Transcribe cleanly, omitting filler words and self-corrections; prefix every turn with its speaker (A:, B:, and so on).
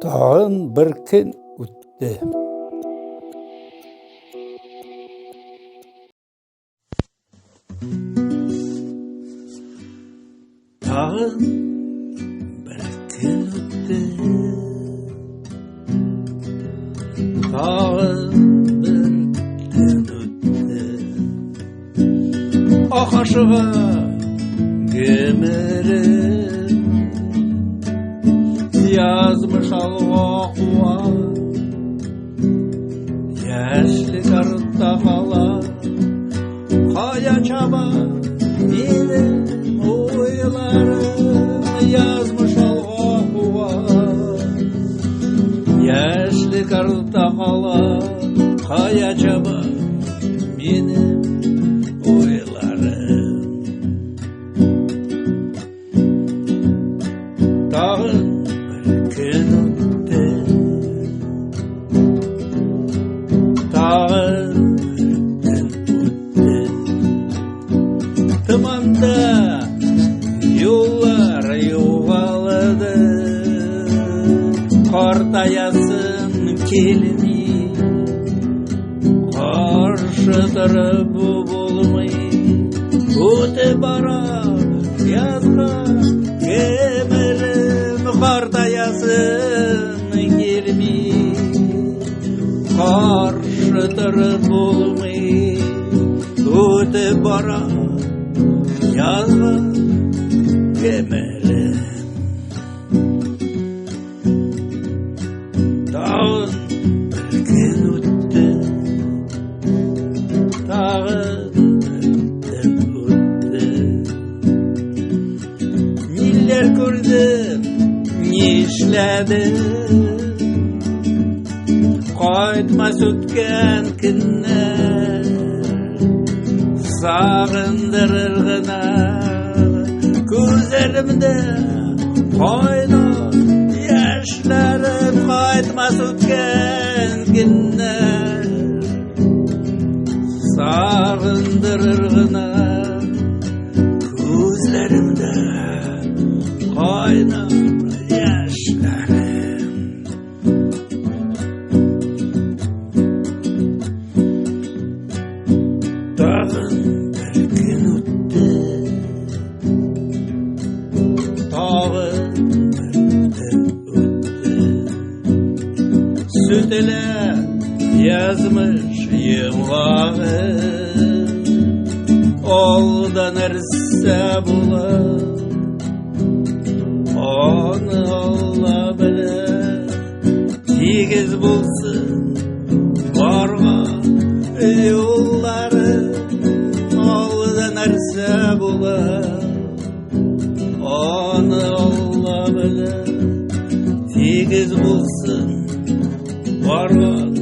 A: Тагын бер көн үтте. Тагын бер көн үтте. Тагын бер төн үтте. Ах, ашыга гомерем. Язмыш алга куа. Яшьлек артта кала. Кая чаба минем уйларым, язмыш алга куа. Яшьлек артта кала. Кая чаба минем уйларым. Тагын бер көн үтте. Тагын бер төн үтте. Томанда юллар югалды. Картаясым килми. Каршы торып булмый. Үтеп бара язган гомерем, картаясым килми. Каршы торып булмый. Үтеп бара язган гомерем. Тагын бер көн үтте. Тагын бер төн үтте. Ниләр күрдем, нишләдем? Кайтмас үткән көннәр сагындырыр гына. Күзләремдә кайнар яшьләрем, кайтмас үткән көннәр сагындырыр гына. Күзләремдә кайнар яшьләрем. Тагын бер көн үтте. Тагын бер төн үтте. Сүтелә язмыш йомгагы. Алда нәрсә була? Аны Алла белә. Тигез булсын барган юллары. Алда нәрсә була? Аны Алла белә. Тигез булсын барган